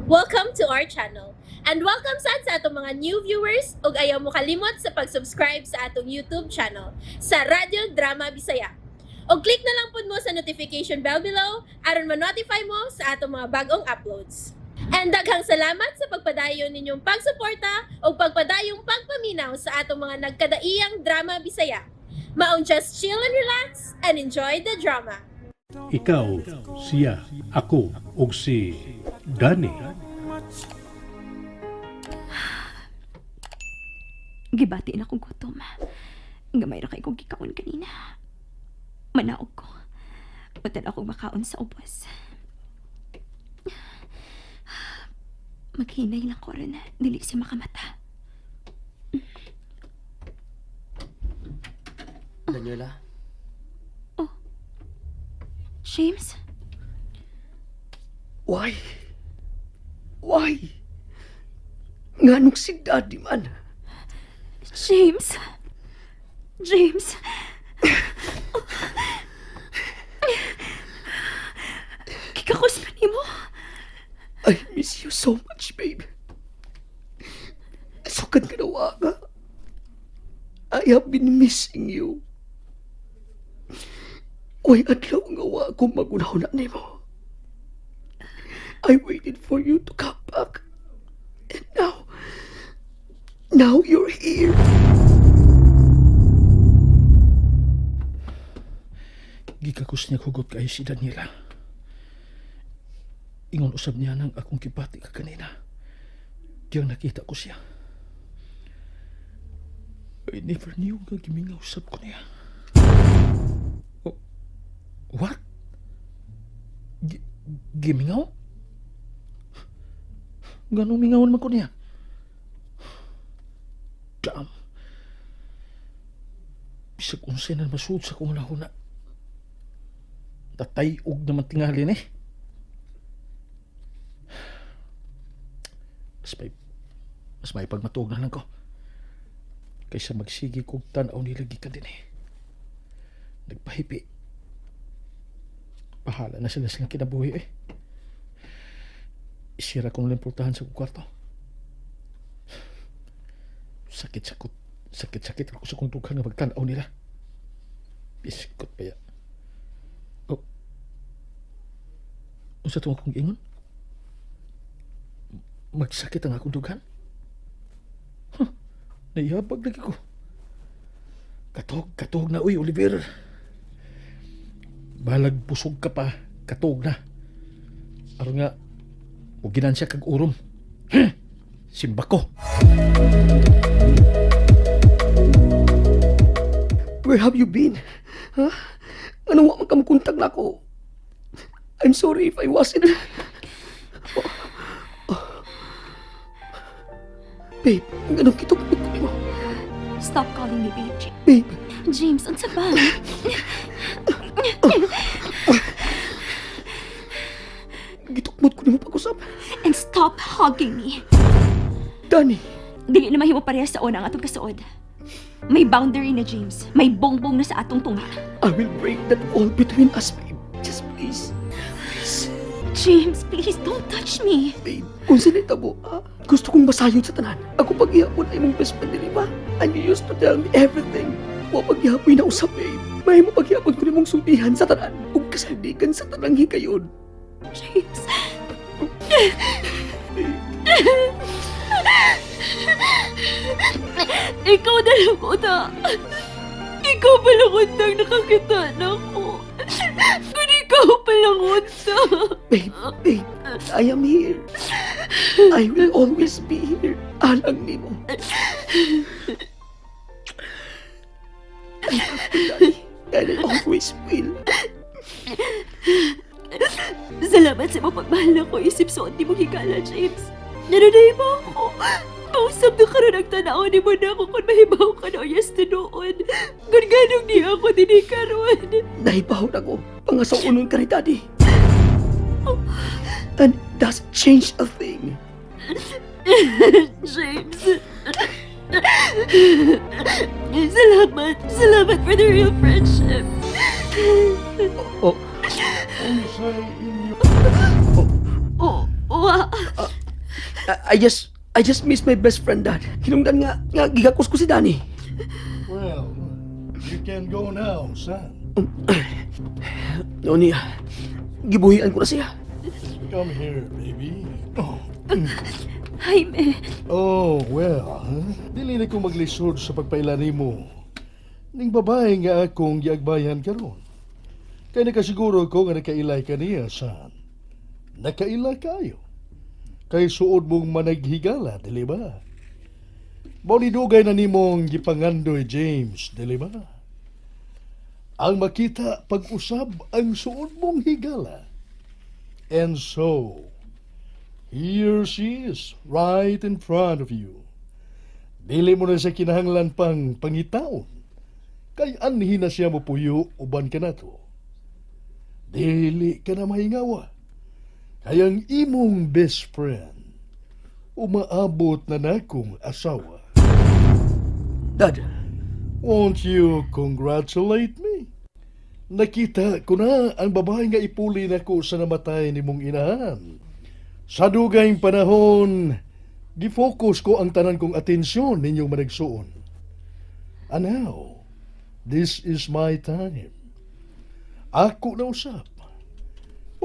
Welcome to our channel. And welcome sad sa atong mga new viewers ug ayaw mo kalimot sa pag-subscribe sa atong YouTube channel sa Radyo Drama Bisaya. Og click na lang pud mo sa notification bell below aron ma-notify mo sa atong mga bagong uploads. And daghang salamat sa pagpadayon ninyong pagsuporta ug pagpadayong pagpaminaw sa atong mga nagkadaiyang drama Bisaya. Maong just chill and relax and enjoy the drama. Ikaw, siya, ako, ug si Danny. Gibati na akong gutom. Gamay ra kay kong gikaon kanina. Manaog ko. Utan akong makaon sa ubos. Maghinay lang ko rin. Dili siya makamata. Daniela, James? Why? Why? Nganong si Daddy man? James? James? Kikakos pa nimo? I miss you so much, babe. Sukad ka na nga. I have been missing you. Way adlaw nga wa ko magunaw na nimo. I waited for you to come back. And now, now you're here. Gikakos niya hugot kay si Daniela. Ingon usab niya nang akong kibati ka kanina. Diyang nakita ko siya. I never knew nga gimingaw usab ko niya. Oh, what? Gimingaw? Ganong mingawan man ko niya? Damn. Bisag unsay na masuod sa kong lahuna. Tatay-og naman tingali ni. Mas may pagmatuog na lang ko. Kaysa magsige kog tan-aw nila gikan din eh. Nagpahipi. Bahala na sila silang kinabuhi eh. Isira ko nalang pultahan sa kong kwarto. Sakit-sakit. Sakit-sakit ako sa kong dughan nga magtan-aw nila. Biskot pa ya. Oh. Unsa tong akong giingon? Magsakit ang akong dughan? Huh, naiyabag lagi ko. Katog, katog na, uy, Oliver. Balag busog ka pa, katog na. Aron nga, uginan siya kag urom. Huh, simba ko. Where have you been? Ha? Anong wa man ka mokontak na ako? I'm sorry if I wasn't. Oh. Oh. Babe, ganun kita ko mo. Stop calling me babe, James. Babe, James, unsa ba? gitukmot ko nimo pag-usap. And stop hugging me. Danny, Dili na mahimo parehas sa una ang atong kasuod. May boundary na, James. May bongbong na sa atong tunga. I will break that wall between us, babe. Just please. Please, James, please don't touch me. Babe. Kung sinita mo, ah, gusto kong masayod sa tanan. Ako paghihapon ay mong best friend, di ba? And you used to tell me everything. Wa paghihapon na usap, babe. May mo paghihapon ko nimong sultihan sa tanan. Ug kasandigan sa tanang higayon. James. Ikaw na lang ko na. Ikaw pa lang untang nakakita na ko. Kung ikaw pa lang unta. Babe, babe, I am here. I will always be here. Alang nimo. I love you, Daddy. And I always will. Salamat sa imong pagmahal na ko isip suot ni mong higala, James. Nanunay mo ako. Pausap na karon ang tanaw ni mo na ako kung mahibaw ka na o yes tinuod. Kung ganong niya ako dinhi karon. Nahibaw na ko. Pangasaunon ka ni Daddy. And it doesn't change a thing. James. Salamat. Salamat for the real friendship. Oh, Oh, wa. I just miss my best friend, Dad. Hinungdan nga gigakos ko si Danny. Well, you can go now, son. No niya. Gibuhian ko na siya. Come here, baby. Oh, Jaime, oh well, huh? Dili na ko maglisod sa pagpaila nimo. Ning babae nga akong giagbayan karon. Kay nakasiguro ko nga nakailay ka niya, son. Nakaila kayo. Kay suod mong managhigala, dili ba? Mao ni dugay na nimong gipangandoy, James, dili ba? Ang makita pag-usab ang suod mong higala. And so, here she is, right in front of you. Dili mo na siya kinahanglan pang pangitaon. Kay anhi na siya mopuyo uban ka nato. Dili ka na mahingawa. Kay ang imong best friend, umaabot na nakong asawa. Dad, Won't you congratulate me? Nakita ko na ang babae nga ipuli nako sa namatay ni mong inahan. Sa dugayng panahon, gifocus ko ang tanan kong atensyon ninyong managsuon. And now, this is my time. Ako na usap.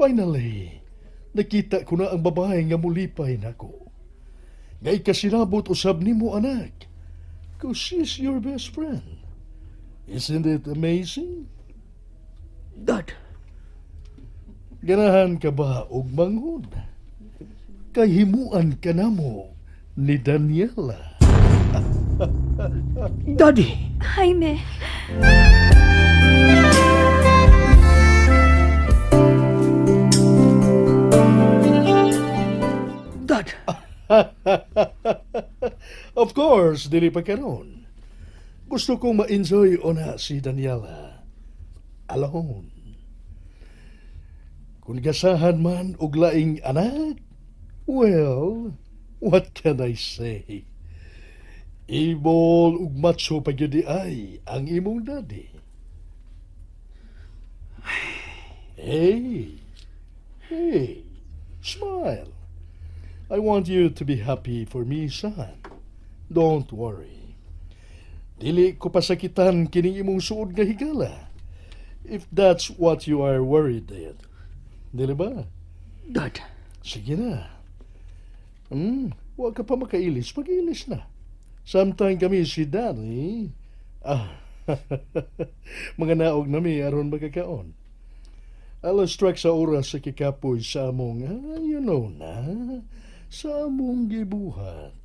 Finally, nakita ko na ang babae nga mulipay nako. Nga ikasinabot usab nimo anak. 'Cause she's your best friend. Isn't it amazing? Dad. Ganahan ka ba og manghod? Kay himuan ka namo ni Daniela. Daddy. Jaime. Dad. Of course, dili pa karon. Gusto kong ma-enjoy ona si Daniela. Alone. Kung gasahan man og laing anak, well, what can I say? Ibol ug macho pa gyud ay ang imong daddy. Hey, hey, smile. I want you to be happy for me, son. Don't worry. Dili ko pasakitan kining imong suod nga higala. If that's what you are worried at. Dili ba? Dad. Sige na. Wa ka pa makailis. Pag-ilis na. Samtang kami si Danny, mga naog nami aron magkakaon. Alas track sa oras sa kikapoy sa among, you know na, sa among gibuhat.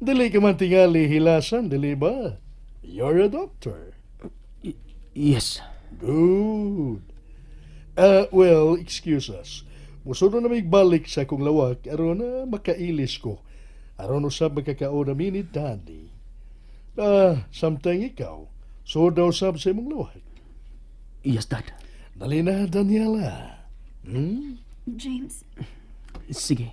Dili ka man tingali hilasan, dili ba? You're a doctor. Yes. Good. Well, excuse us. Musunod na may balik sa akong lawak aron na makailis ko. Aron usab makakaon na ni Daddy. Samtang ikaw, so daw sab sa imong lawak. Yes, Dad. Dali na, Daniela. James, Sige.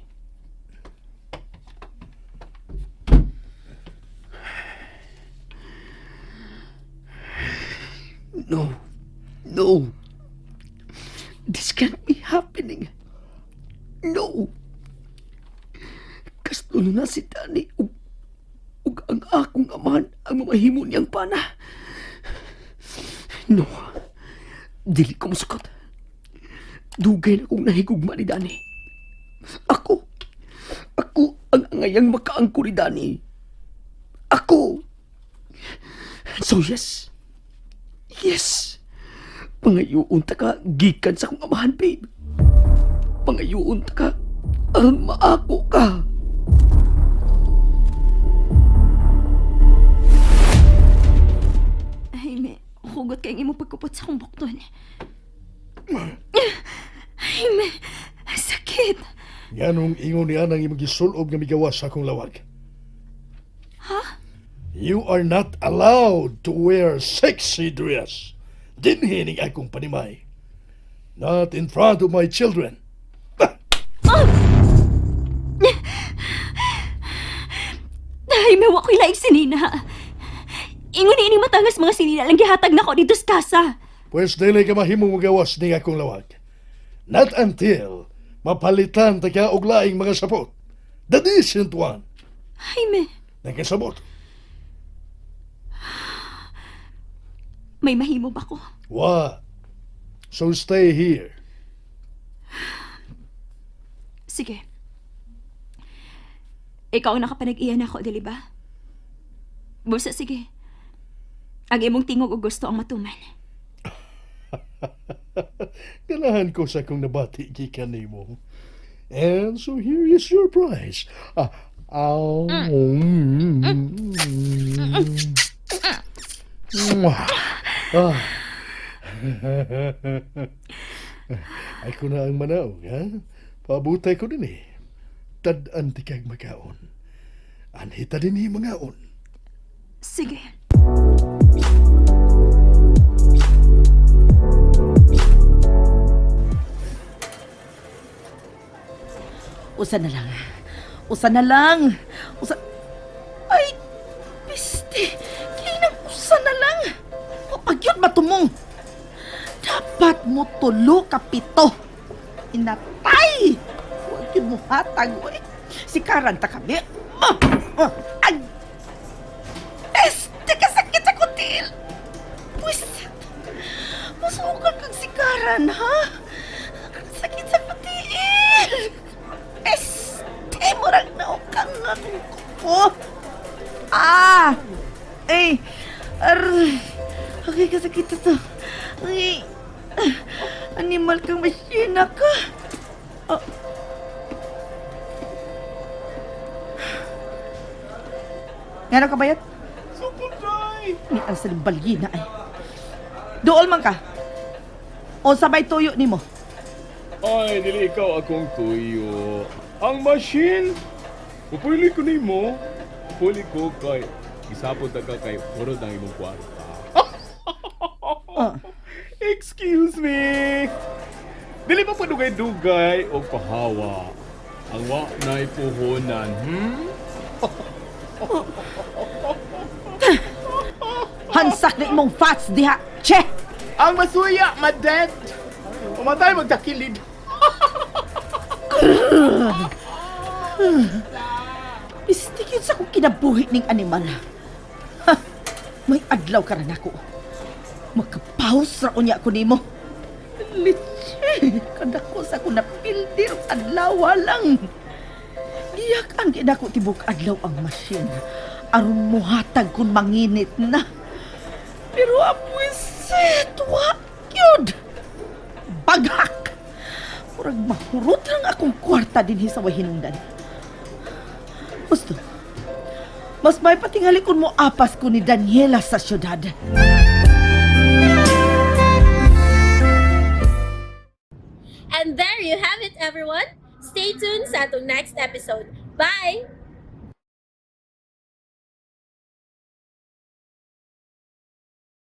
No. No. This can't be happening. No. Kastulo na si Danny ug ang akong amahan ang mamahimo niyang pana. No. Dili ko musukot. Dugay na kong nahigugma ni Danny. Ako. Ako ang angayang makaangko ni Danny. Ako. So yes. Yes. Pangayuon ta ka gikan sa akong amahan, babe. Pangayuon ta ka aron maako ka. Jaime, hugot kayong imo pagkupot sa akong bukton. Jaime, ang sakit. Nganong ingon niya nang imong gisulob nga migawas sa akong lawag. Ha? You are not allowed to wear sexy dress. Dinhi ning akong panimay. Not in front of my children. Jaime, wa ko'y laing sinina. Ingon ni ining matangas mga sinina lang gihatag nako dito sa kasa. Pwes dili ka mahimong magawas ning akong lawag. Not until Mapalitan ta ka og laing mga sapot. The decent one. Jaime, Nakasabot. may mahimo ba ko? Wa. So stay here. Sige. Ikaw ang nakapanag-iyan ako, dili ba? Busa, sige. Ang imong tingog o gusto ang matuman. Ganahan ko sa akong nabati gikan nimo. And so here is your prize. Ah, aw. Mwah. Ah. Ako na ang manaog, ha? Paabutay ko din eh. Tad-an ti kag makaon. Anhita din eh mangaon. Sige. Usa na lang. Usa na lang. Usa... Ay, piste. Kinang usa na lang. Kapag yun matumong. Dapat mo tulo ka pito. Inatay. Huwag yun mo hatag. Uy. Si Karan ta kami. Ah, ah, Ay! Este, kasakit sa kutil. Pwisit. Masukal kang si Karan, ha? Sakit sa kutil. Este, murag naukang akong kuko. Ah! Ay! Aray! Okay, kasakit ito. Ay! Ah, Animal kang masina ka. Ah. Ngano ka bayat? Sukutay! Ni ang saling balyina ay. Duol man ka. O sabay tuyo nimo. Ay, dili ikaw akong tuyo. Ang machine! Pupili ko nimo. Puli ko kay isapot ta ka kay hurot ang imong kwarta. Ah. Excuse me! Dili pa padugay-dugay o pahawa. Ang wa na'y puhunan, Hansak na imong fats diha. Che! Ang masuya, maded! Umatay magtakilid. Pistik yun sa kong kinabuhi ning animal. Ha, may adlaw ka rin ako. Makapaus ra unya ko nimo. Litsi, kadako sa akong napildir adlaw lang. Giyak ang ginako tibok adlaw ang machine. Aron muhatag kun manginit na. Pero apwisit, wa yun. Baghak! Murag mahurot lang akong kwarta dinhi sa wahinungdan. Gusto. Mas may patingali kun mo apas ko ni Daniela sa syudad. And there you have it, everyone. Stay tuned sa atong next episode. Bye!